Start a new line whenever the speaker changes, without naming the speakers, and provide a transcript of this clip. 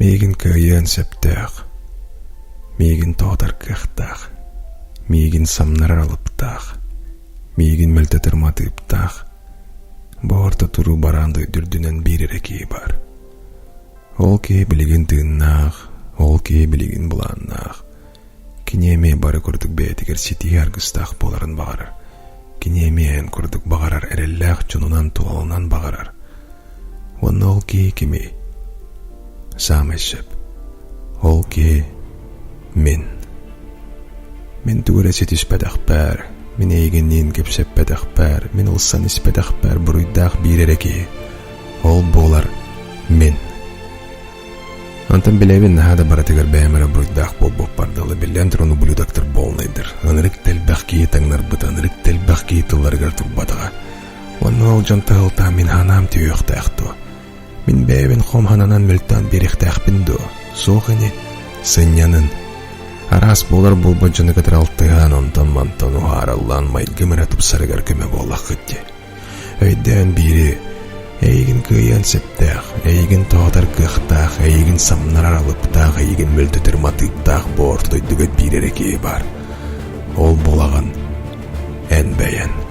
Миигин кыайыан сөптөөх, миигин тоһутар кыахтаах, миигин самнарар алыптаах, миигин мөлтөтөр матыыптаах, бу орто туруу бараан дойду үрдүнэн биир эрэ киһи баар. Ол киһи билигин тыыннаах, ол киһи билигин былааннаах. Кини эмиэ бары курдук бэйэтигэр ситиһии аргыстаах буоларын баҕарар. Кини эмиэ эн курдук баҕарар эрэллээх дьонунан тулалынан баҕарар. Уонна ол киһи кимий? Саамай сөп. Ол киһи мин. Мин тугу эрэ ситиспэтэхпэр, мин эйигинниин кэпсэппэтэхпэр, мин ылсан испэтэхпэр буруйдаах биир эрэ киһи. Ол буолар мин. Онтон билэбин наһаа да барытыгар бэйэм эрэ буруйдаах буолбуппар дылы биллэн туран ублюдоктар буолнайдар. Ынырык да элбэх киһи таҥнарбыта, ынырык да элбэх киһи тылларыгар турбатаҕа. Уонна ол дьон тыһылтаан мин ханаам түһүөхтээх дуо? Мин бэйэбин хом хананан мөлтөөн биэриэхтээхпин дуо? Суох ини. Сынньанын. Араас буолар буолбат дьону кытары алтыһан, онтон-мантан уһаараллаан майгым эрэ тупсарыгар көмө буоллаххыт дии. Өйдөөн биири, эйигин кыайыан сөптөөх, эйигин тоһутар кыахтаах, эйигин самнарар алыптаах, эйигин мөлтөтөр матыыптаах бу орто дойдуга биир эрэ киһи баар. Ол буолаҕын эн бэйэн.